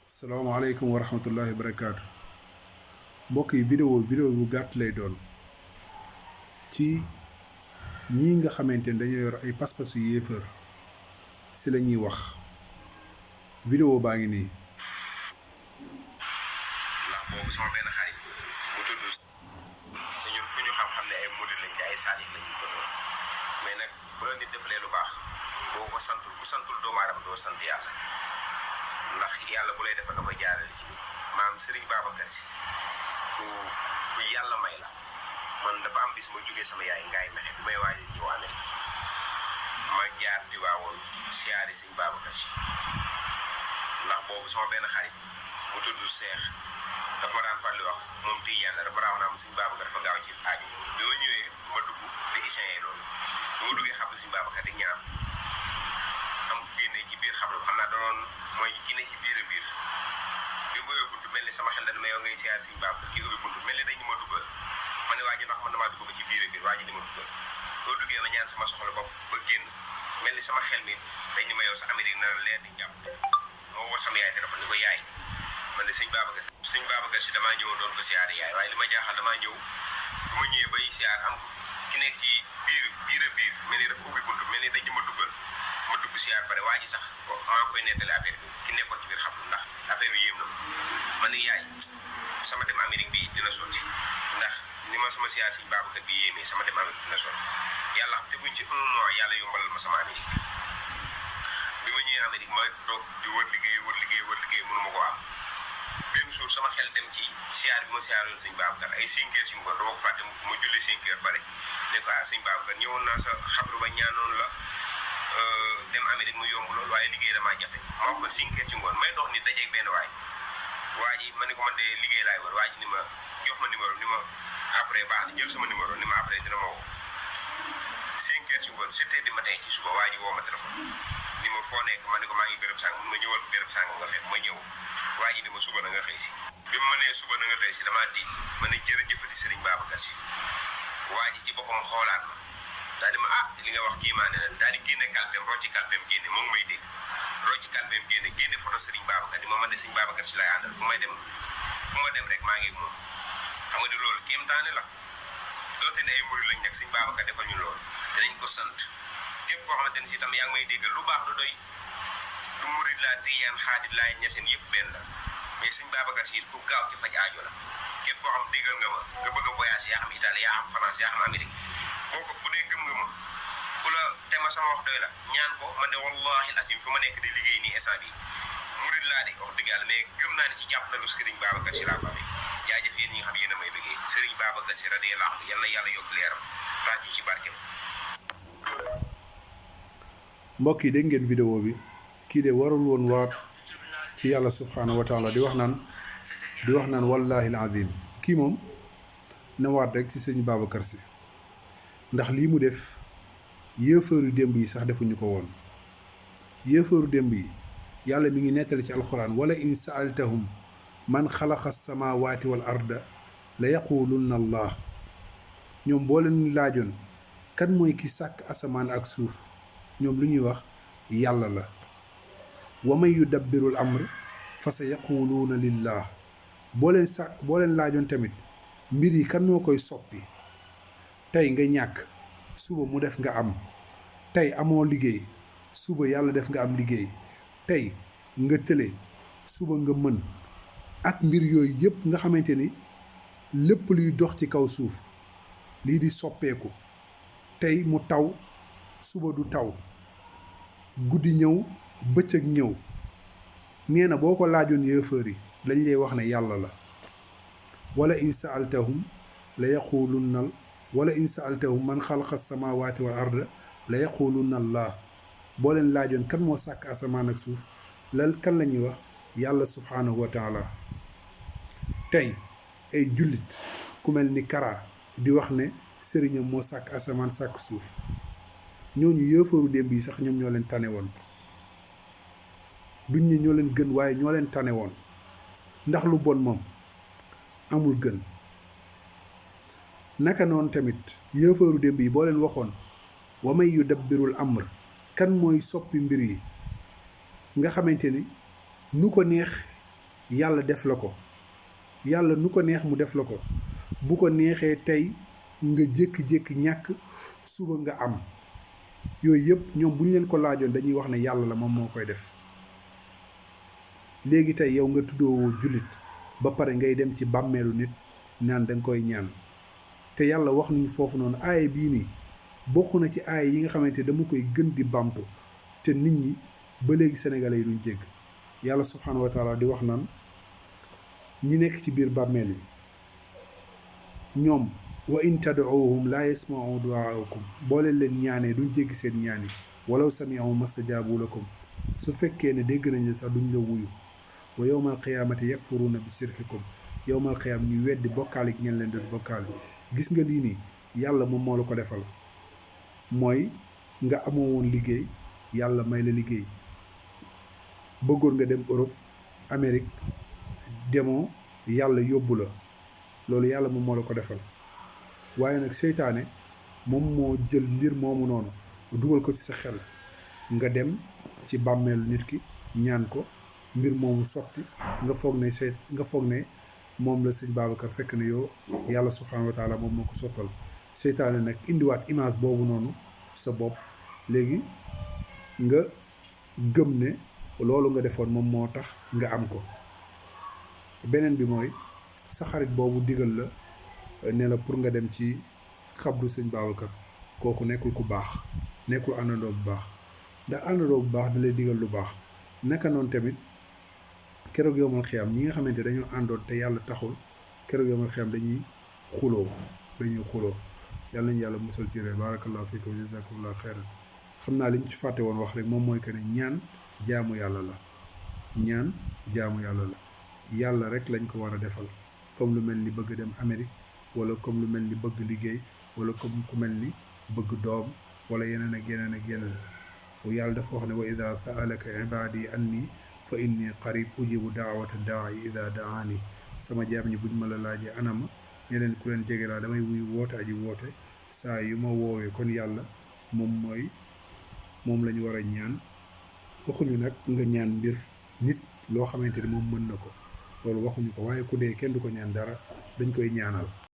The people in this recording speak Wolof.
salaamaaleykum wa rahmatullahi wa barakaatu mbokk yi vidéo bu gàtt lay doon ci ñii nga xamante ne dañoo yor ay pas-pasu yéefar si la ñuy wax vidéo baa ngi nii. ndax boobu sama benn xarit mu tudd ñun ku ñu xam-xam ne ay murid lañ ci ay saalix lañu ko doon mais nag bu la nit defalee lu baax boo ko santul ku santul doomu aadama doo sant yàlla ndax yàlla bu lay defal da koy jaarale ci maam Serigne Babacar Sy ku yàlla may la man dafa am bis ma jógee sama yaay ngaay mexe bi may waaj a ñëw Amérique ma jaar di waawoon siyaari Serigne Babacar Sy ndax boobu sama benn xarit mu tudd Seex dafa ma daan fàttali wax moom di yàlla dafa daan wax naa ma Serigne Babacar dafa gaaw ci aaju bi ma ñëwee ma dugg di essayé loolu bi ma duggee xam ne Serigne Babacar di ñaan am ku génnee ci biir xam naa doon mooy ki ne ci biir bi mu ubbi buntu mel ni sama xel dañ ma yow ngay siyaar Serigne Babacar kii ubbi buntu mel ni dañu ma duggal ma ne waa ji ndax man damaa dugg ba ci biir waa ji ni ma duggal boo duggee ma ñaan sama soxla bopp ba génn mel ni sama xel mi dañu ma yow sa Amérique na leer di jàpp moo woo sama yaay téléphone ni ko yaay man de Serigne Babacar Sy damaa ñëwoon doon ko siyaar yaay waaye li ma jaaxal damaa ñëw bu ma ñëwee bay siyaar am ki nekk ci biir mel ni dafa ubbi buntu mel ni dañu ma duggal ma dugg siyaar bare waa ji sax maa ngi koy nettali affaire bi ki nekkoon ci biir xam ndax affaire bi yéem na ma ne yaay sama dem Amérique bi dina sotti ndax ni ma sama siyaar Serigne Babacar bi yéemee sama dem Amérique dina sotti yàlla teguñ ci 1 mois yàlla yombalal ma sama Amérique bi ma ñëwee Amérique ma toog di wër liggéey mënu ma ko am benn jour sama xel dem ci siyaar bi ma siyaaroon Serigne Babacar ay 5 heures ci ngoon dama ko fàtte ma julli 5 heures bare ne ko Serigne Babacar ñëwoon naa sa xabru ba ñaanoon la dem Amérique mu yomb lool waaye liggéey damaa jafe ma ko 5 heures ci ngoon may dox ni dajeeg benn waa ji ma ne ko man de liggéey laay war waa ji ni ma jox ma numéro ni ma après baax na jël sama numéro ni ma après dina ma woo 5 heures ci ngoon 7 heures du matin ci suba waa ji woo ma téléphone ni ma foo nekk ma ne ko maa ngi béréb sàng ma ñëwal béréb sàng nga fekk ma ñëw waa ji ni ma suba na nga xëy si bi ma nee suba na nga xëy si damaa tiit ma ne jërëjëfati Serigne Babacar Sy waa ji ci boppam xoolaat ma daal di ma li nga wax kii maa ne la daal di génne kalpeem rocci kalpeem génne moom may dégg rocci kalpeem génne photo Serigne Babacar ni ma man de Serigne Babacar Sy laay àndal fu ma dem rek maa ngi moom xam nga ni loolu kéemtaane la doote ne ay murid lañ nag Serigne Babacar defal ñu loolu dinañ ko sant képp koo xamante ni si tam yaa ngi may déggal lu baax du doy du murid laa Tijaan Xaadir Laay Ñaseen yëpp benn la mais Serigne Babacar Sy ku gaaw ci faj aajo la képp koo xam déggal nga ma nga bëgg a voyage yaa xam Italie yaa xam France yaa xam Amérique boo ko bu dee gëm nga ma ku la te ma sama wax doy la ñaan ko man de wallahi asim fu ma nekk di liggéey nii instant bi murid laa de wax dëgg yàlla mais gëm naa ne ci jàpp na lu Serigne Babacar Sy laa bamee jaajëf yéen ñi nga xam yéen a may bëggee Serigne Babacar Sy radiyallahu anhu yal na yàlla yokk leeram taaj ñu ci barkeem. mbokk yi dégg ngeen vidéo bi kii de warul woon waat ci yàlla subhaanahu wa taala di wax naan wallahi alazim kii moom na waat rek ci sëñ Babacar Sy ndax lii mu def yéefaaru démb yi sax defuñu ko woon yéefaaru démb yi yàlla mi ngi nettali ci alxuraan wala in saaltahum man xalaqa samaawaati wal arda la yaqulunna allah ñoom boo leen laajoon kan mooy ki sàkk asamaan ak suuf ñoom lu ñuy wax yàlla la wa man yudabbirul amr fa sa yaquluuna lillah boo leen laajoon tamit mbir yi kan moo koy soppi tey nga ñàkk suba mu def nga am tey amoo liggéey suba yàlla def nga am liggéey tey nga tële suba nga mën ak mbir yooyu yëpp nga xamante ni lépp luy dox ci kaw suuf lii di soppeeku tey mu taw suba du taw guddi ñëw bëccëg ñëw nee na boo ko laajoon yéefar yi lañ lay wax ne yàlla la wala in saaltahum la yaqulunna wala in saaltahum man xalaqa samaawaati wal arda la yaqulunna allah boo leen laajoon kan moo sàkk asamaan ak suuf kan la ñuy wax yàlla subhaanahu wa taala tey ay jullit ku mel ni Kara di wax ne sëriñam moo sàkk asamaan sàkk suuf ñooñu yéefaru démb yi sax ñoom ñoo leen tane woon duñ ne ñoo leen gën waaye ñoo leen tane woon ndax lu bon moom amul gën naka noonu tamit yéefaru démb yi boo leen waxoon wa may yudabbirul amr kan mooy soppi mbir yi nga xamante ni nu ko neex yàlla def la ko. yàlla nu ko neex mu def la ko. bu ko neexee tey nga jékki-jékki ñàkk suba nga am. yooyu yëpp ñoom bu ñu leen ko laajoon dañuy wax ne yàlla la moom moo koy def. léegi tey yow nga tuddoo jullit ba pare ngay dem ci bàmmeelu nit naan danga koy ñaan te yàlla wax nañu foofu noonu aaya bii nii bokk na ci aaya yi nga xamante dama koy gën di bamtu te nit ñi ba léegi sénégalais yi duñ jégg. yàlla subhaanahu wa taala di wax naan ñi nekk ci biir bàmmeel yi ñoom wa in tad'uuhum laa yasma'u du'aakum boo leen ñaanee duñ jéggi seen ñaan yi walaw sami'u mastajaabu lakum su fekkee ne dégg nañ la sax duñ la wuyu wa yawmal qiyaamati yakfuruuna bi shirkikum yawmal qiyaam ñu weddi bokkaale gi ngeen leen doon bokkaale. gis nga lii nii yàlla moom moo la ko defal mooy nga amoo woon liggéey yàlla may la liggéey bëggoon nga dem Europe Amérique demoo yàlla yóbbu la loolu yàlla moom moo la ko defal. waaye nag seytaane moom moo jël mbir moomu noonu dugal ko ci sa xel nga dem ci bàmmeelu nit ki ñaan ko mbir moomu sotti nga foog ne moom la sëñ Babacar fekk ne yow yàlla subhaanahu wa taala moom moo ko sottal. seytaane nag indiwaat image boobu noonu sa bopp léegi nga gëm ne loolu nga defoon moom moo tax nga am ko. beneen bi mooy sa xarit boobu digal la ne la pour nga dem ci xabru sëñ Babacar kooku nekkul ku baax nekkul àndandoo bu baax ndax àndandoo bu baax da lay digal lu baax. naka noonu tamit keroog yowmal xiyam ñi nga xamante dañoo àndoon te yàlla taxul keroog yowmal xiyam dañuy xuloo yàlla nañu yàlla musal ci réew. barakallahu fiikum jazakumullahu xeyran. xam naa li ñu ci fàtte woon wax rek moom mooy que ne ñaan jaamu yàlla la. ñaan jaamu yàlla la yàlla rek lañ ko war a defal comme lu mel ni bëgg dem Amérique wala comme lu mel ni bëgg liggéey wala comme ku mel ni bëgg doom wala yeneen ak yeneen ak yeneen. yàlla dafa wax ne wa ida saalaka ibaadi anni fa inni qarib ujibu daawata daai ida daani. sama jaam ñi buñ ma la laajee anama ne leen ku leen jege laa damay wuyu woote aji woote saa yu ma woowee. kon yàlla moom la ñu war a ñaan. waxuñu nag nga ñaan mbir nit loo xamante ni moom mën na ko loolu waxuñu ko waaye ku dee kenn du ko ñaan dara dañ koy ñaanal.